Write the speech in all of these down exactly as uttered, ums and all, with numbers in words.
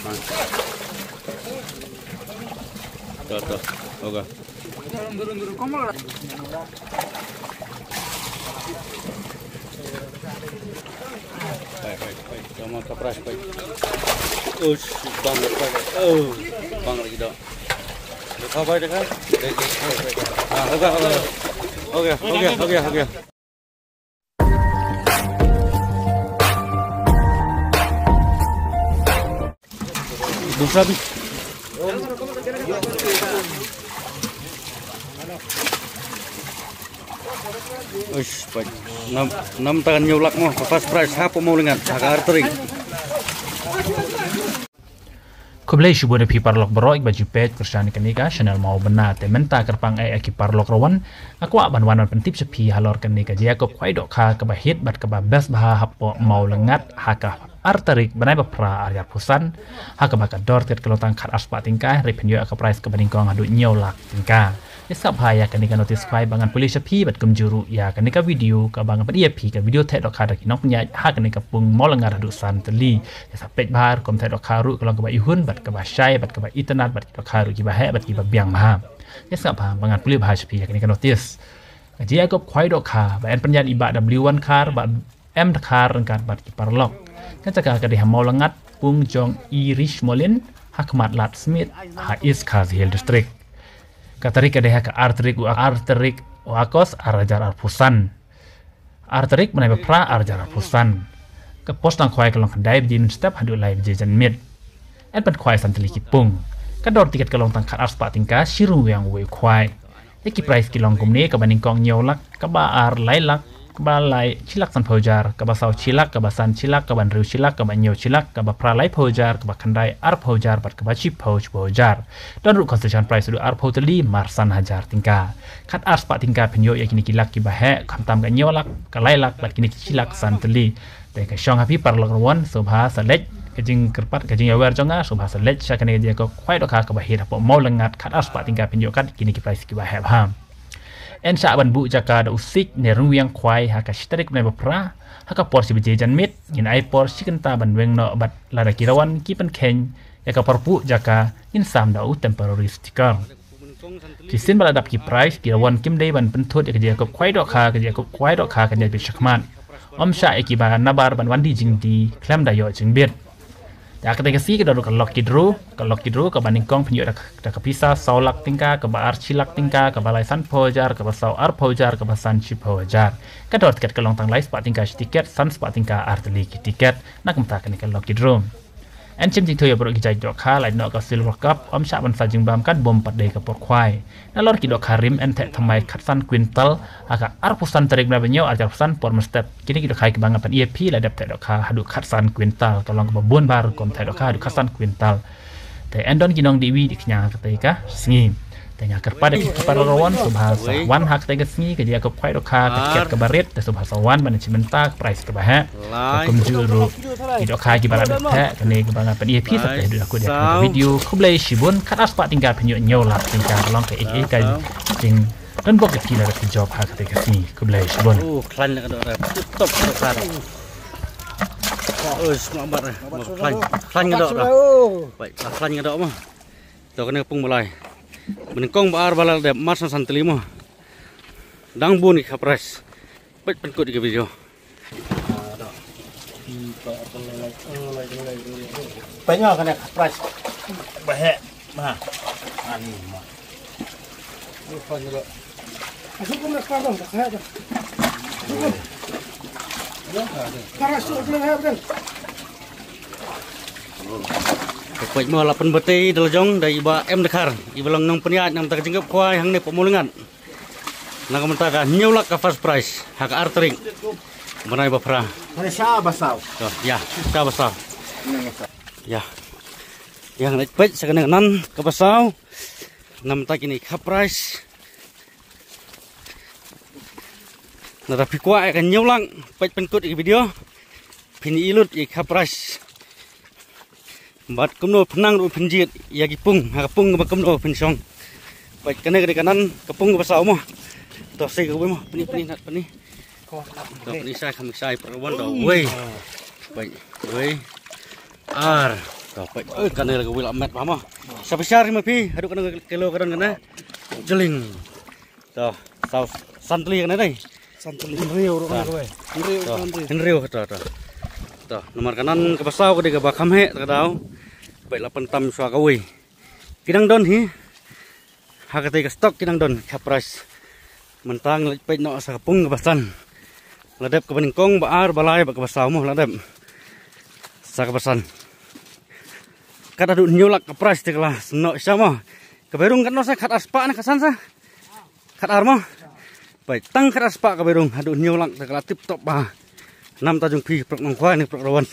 To, to. Okay. Pai, pai, pai. Jom ka price, pai. Ush, bang, pai. Oh, bang lagi dah. Dah kau pai dah kan? Ah, okay, okay. Okay, okay, okay, okay. Dusra bi. Uish, pai. Nam, nam ta kan hynñiew lak mo, ka first prize hapoh Mawlyngad, ha ka ar tarik. Khublei shibun ïa phi paralok baroh kiba ju peit kyrshan ïa kane ka channel Mawbynna. Te mynta kyrpang eh ïa ki paralok rawan, nga kwah ban wan ban pyntip sha phi halor kane ka jingïakob khwai dohkha kaba hit bad kaba best bha hapoh Mawlyngad ha ka ar tarik bnai ba phra ar hajar arphew san, ha kaba ka dor tiket ka long tang khatar spah tyngka, hynrei phin ïoh ïa ka prize kaba nyngkong haduh hynñiew lak tyngka. Ïa sngap bha ïa kane ka notice khwai ba ngan pule sha phi bad kumjuh ruh ïa kane ka video kaba ngan pyni ïa phi, ka video theh dohkha da ki nongpynïaid ha kane ka pung Mawlyngad haduh san tylli. Ïa sa peit bha rukom theh dohkha ruh ka long kaba ihun bad kaba shai bad kaba itynnad bad ki dohkha ruh kiba heh bad kiba biang bha. Ïa sngap bha ba ngan pule bha sha phi ïa kane ka notice. Ka jingïakob khwai dohkha ba yn pynïaid i Bah W Wankhar, Bah M Dkhar ryngkat bad ki paralok. Ka jaka ka dei ha Mawlyngad, pung jong i Rish Molin, ha khmat Lad Smit, ha East Khasi Hills District. Ka tarik ka dei ha ka ar tarik u, ar tarik u August ar hajar arphew san. Ar tarik bnai ba phra ar hajar arphew san. Ka por sdang khwai ka long khyndai baje mynstep haduh lai baje janmiet. Yn pynkhwai san tylli ki pung. Ka dor tiket ka long tang khatar spah tyngka, shi ryngwiang uwei u khwai. Ïa ki prize ki long kumne: kaba nyngkong hynñiew lak, kaba ar lai lak, kaba lai shi lak sanphew hajar, kaba saw shi lak, kaba san shi lak, kaba hynriew shi lak, kaba hynñiew shi lak, kaba phra laiphew hajar, kaba khyndai arphew hajar bad kaba shiphew shiphew hajar. Don ruh consolation prize haduh arphew tylli mar san hajar tyngka. Khatar spah tyngka phin ïoh ïa kine ki lak kiba heh, khamtam ka hynñiew lak, ka lai lak bad kine ki shi lak san tylli. Te ka shong ha phi paralok rawan, sngewbha sa leit, ka jingkyrpad, ka jingïawer jong nga, sngewbha sa leit sha kane ka jingïakob khwai dohkha kaba hit hapoh Mawlyngad, khatar spah tyngka phin ïoh kat kine ki prize kiba heh bha. Yn shah ban buh jaka da u siej ne ryngwiang khwai ha ka shi tarik bnai ba phra, ha ka por shi baje janmiet, ngin ai por shi kynta ban weng noh bad lada ki rawan ki pynkheiñ ïa ka por buh jaka, ngin sam da u temporary sticker. Shisien ba la dap ki prize, ki rawan kim dei ban pynthut ïa ka jingïakob khwai dohkha, ka jingïakob khwai dohkha kan ïaid beit shakhmat. Ym shah ïa kiba nabar ban wan die jingdie khlem da ïoh jingbit. Te ha katei ka sngi ka don ruh ka lucky draw, ka lucky draw kaba nyngkong phin ïoh da ka, da ka pisa saw lak tyngka, kaba ar shi lak tyngka, kaba lai sanphew hajar, kaba saw arphew hajar, kaba san shiphew hajar. Ka dor tiket ka long tang lai spah tyngka shi tiket, san spah tyngka ar tylli ki tiket. Na ka bynta kane ka lucky draw. Yn shim jingthoh ïa baroh ki jait dohkha, lait noh ka silver cup, ym shah ban sa jingbam kat bym pat dei ka por khwai. Nalor ki dohkha rim yn theh thymmai khatsan kwintal ha ka arphew san tarik bnai ba hynñiew ar hajar arphew san por mynstep. Kine ki dohkha kiba ngan pyni ïa phi la dep theh dohkha haduh khatsan kwintal, ka long kaba bun bha rukom theh dohkha haduh khatsan kwintal. Te yn don ki nongdie wi die khñiang ha katei ka sngi. Te nga kyrpad ïa phi paralok rawan, sngewbha sa wan ha katei ka sngi, ka jingïakob khwai dohkha ka tiket kaba rit, te sngewbha sa wan ban ïa chimbynta ka prize kaba heh. Kumjuh ruh ki dohkha kiba la dep theh, kane kaba ngan pyni ïa phi sa phi haduh la kut ïa ka video. Khublei shibun. Khatar spah tyngka phin ïoh hynñiew lak tyngka, ka long kaei kaei ka jingdonbok ïa phi lada phi jop ha katei ka sngi. Khublei shibun. Oh, khlaiñ la ka doh, tip top ka doh. Oh, sma bar. Khlaiñ, khlaiñ ka doh. Bai, khlaiñ ka doh ma. To kane ka pung ba lai. Ba nyngkong, ba ar, ba lai, dep mar san san tylli mo. Dang bun ki kha prize. Peit pynkut ïa ka video. Peit nga kane ka prize. Ba heh. Ma. Ani ma. Ka peit mo, la pynbtei da la jong da i Bah M Dkhar, iba long nongpynïaid na ka bynta ka jingïakob khwai hangne hapoh Mawlyngad. Na ka bynta ka hynñiew lak ka first prize ha ka ar tarik bnai ba phra. Kane sha ba saw. To, ïa, sha ba saw. Ïa. Ïa, ngan peit sha kane ka nan kaba saw. Na ka bynta kine ki kha prize. Lada phi kwah ïa ka hynñiew lak, peit pynkut ïa ka video. Phin ïoh lut ïa ka prize. Bad kumno phin nang ruh phin jied ïa ki pung, ha ka pung ba kumno phin shong. Peit kane ka dei ka nan ka pung ba saw mo. To sei ka wei mo, pyni, pyni, nat pyni. To pyni shai, kham shai, para wan to wei. Peit, wei. Ar. To, peit, eh, kane la ka wei la met bha mo. Sa pisa ri ma phi, haduh kane ka kilo ka don kane. Jling. To, saw san tylli kane dei. San tylli. Hynriew ruh kane kawei. Hynriew, to, hynriew. Hynriew, to, to. To, namar kanan kaba saw ka dei kaba kham heh, ta ka daw. Peit la pyntam shuwa kawei. Ki dang don hi. Ha katei ka stock ki dang don, ki ha price. Mynta ngi leit peit noh sa ka pung kaba san. La dep kaba nyngkong, ba ar, ba lai, bad kaba saw mo, la dep. Sa kaba san. Kat haduh hynñiew lak ka price te ka la snoh sha mo. Ka bei rung katno sa, kat ar spah ne kat san sa? Kat ar mo. Peit, tang kat ar spah ka bei rung, haduh hynñiew lak te ka la tip top bha. Namar ta jong phi, pyrshah nongkhwai ne pyrshah rawan.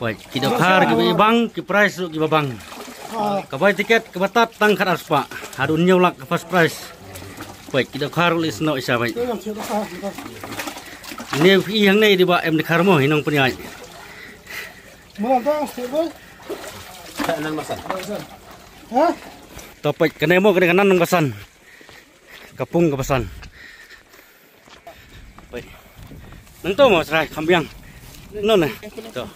Peit, ki dohkha kiba ibang, ki price ruh kiba bang. Ka bai tiket, kaba tad tang kat ar spah. Haduh hynñiew lak ka first prize. Peit, ki dohkha ruh leit snoh sha peit. Ine phi hangne dei ba em dohkha mo, hi nongpynïaid. To peit, kane mo, kane kanan nong ba san. Ka pung kaba san. Peit. Nangto mo Srai, kham biang. No ne. To.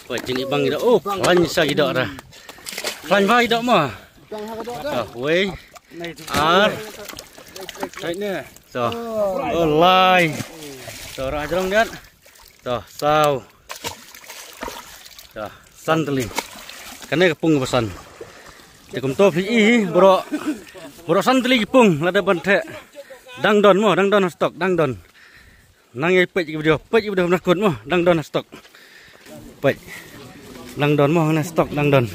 Peit, jin ibang ida. Oh, khlaiñ sa ida ra. Khlaiñ ba ida mo. To, wei. Ar. To. Oh, lai. To, ra jrong diat. To, saw. To, san tylli. Kane ka pung kaba san. Te kumto phi i, baroh, baroh san tylli ki pung, la dep ban theh. Dang don mo, dang don ha stock, dang don. Nang ïa peit ki video, peit ki video na kut mo, dang don ha stock. Peit. Dang don mo, na stock, dang don.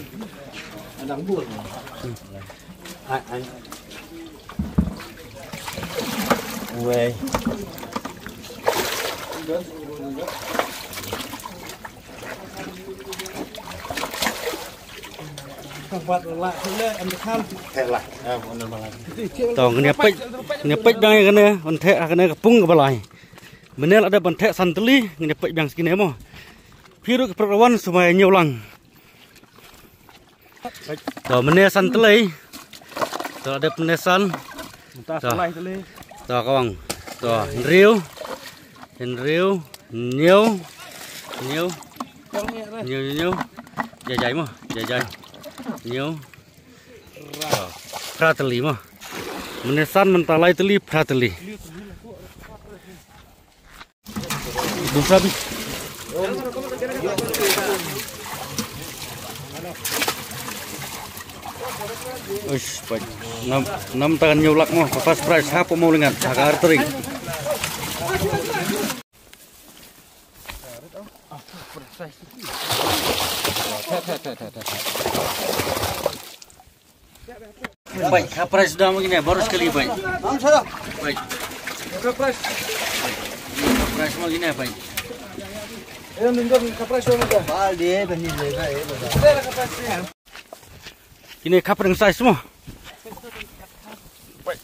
Wei. To, ngin ïa peit, ngin ïa peit biang ïa kane, ban theh ha kane ka pung kaba lai. Mynne la dep ban theh san tylli, ngin ïa peit biang sa kine mo. Phi ruh ki pyrshah rawan sumar ïa ñiew lang. To, mynne san tylli. To, dep mynne san. To. To, kawang. To, hynriew. Hynriew. Hynñiew. Hynñiew. Hynñiew, hynñiew. Jai jai mo, jai jai. Hynñiew. To, phra tylli mo. Mynne san, mynta lai tylli, phra tylli. Dum sa bi. Uish, peit. Nam, nam takan hynñiew lak mo, ka first prize, hapoh Mawlyngkhat, ha ka ar tarik. Peit, ha prize da mo kine, baroh shi kali, peit. Peit. Ha prize mo kine, peit. Kine ha prize size mo. Peit.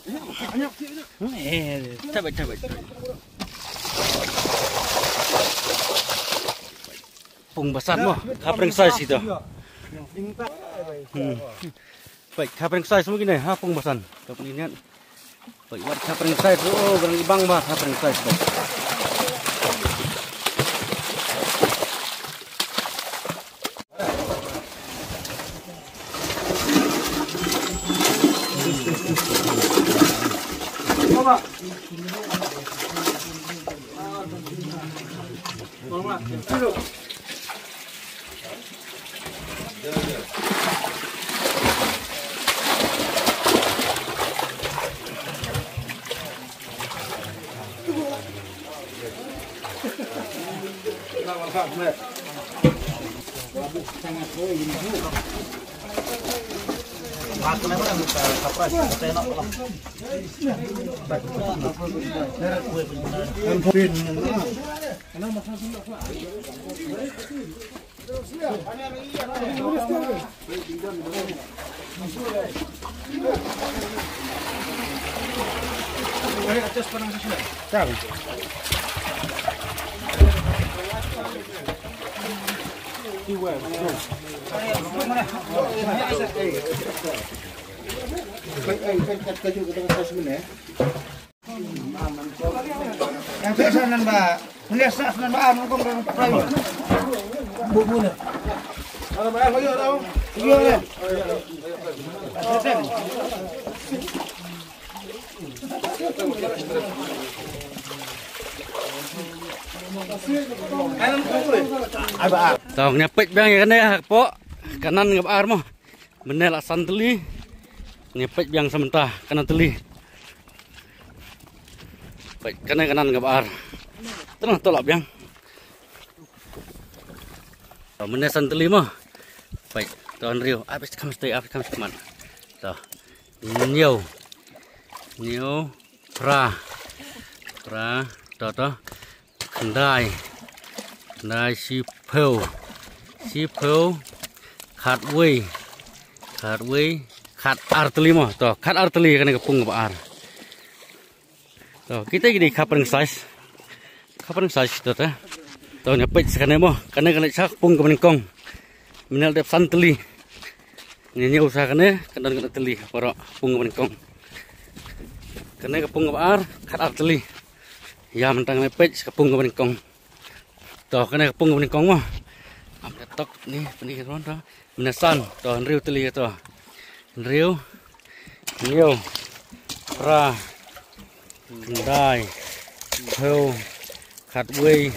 Eh, tabek, tabek, tabek. Pung ba san mo, ha prize size ito. Hmm. Peit, ha prize size mo kine, ha pung ba san. Ka pung ine. Peit, wat ha prize size, oh, bang bang ba ha prize size. Yang biasa nambah. To, ngi peit biang ïa kane hapoh. Kanan kaba ar mo. Mynne la san tylli. Ngi peit biang sa mynta kanan tylli. Peit kane kanan kaba ar. Tang to lah biang. To, mynne san tylli mo. Peit, to hynriew. Abis kam stay, abis kam stay man. To. Hynñiew. Hynñiew. Phra. Phra. To, to. Khyndai. Khyndai, shiphew. Shiphew. Khatwei. Khatwei. Khatar tylli mo. To, khatar tylli kane ka pung kaba ar. To, kita ki dei khaphang size. Khaphang size to te. To, ngi peit sa kane mo. Kane kane sa pung kaba nyngkong. Mynne la dep san tylli. Ngi ñiew sa kane, ka don kane tylli, baroh pung kaba nyngkong. Kane ka pung kaba ar, khatar tylli. Ïa mynta ngi peit sa ka pung kaba nyngkong. To, kane ka pung kaba nyngkong mo. Am da tok ni, pyni ruh to. Mynne san, to hynriew tylli to. Hynriew. Hynñiew. Phra. Khyndai. Phew. Khatwei.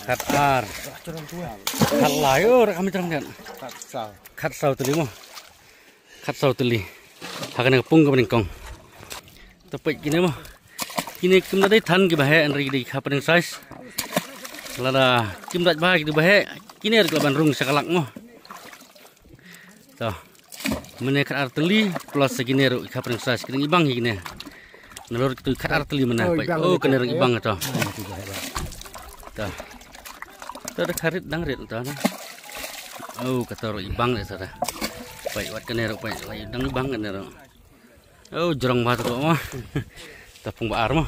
Khatar. Khatlai. Oh, rakam jrang dan. Khatsaw tylli mo. Khatsaw tylli. Ha kane ka pung kaba nyngkong. To peit kine mo. Kine kim da dei than kiba heh, hynrei ki dei khaphang size. Lada kim da ba ki dei ba heh, kine ruh ki lah ban rung sha ka lak mo. To. Mynne khatar tylli plus sa kine ruh khaphang size, kine ibang kine. Nalor kitu khatar tylli mynne. Oh, peit. Ibang. Oh, kine ruh ibang to. To. To da kharit dang rit to na. Oh, kata ruh ibang de sa da. Peit wat kine ruh peit. Dang ibang kine ruh. Oh, jrong bha to mo. Ta pung ba ar mo.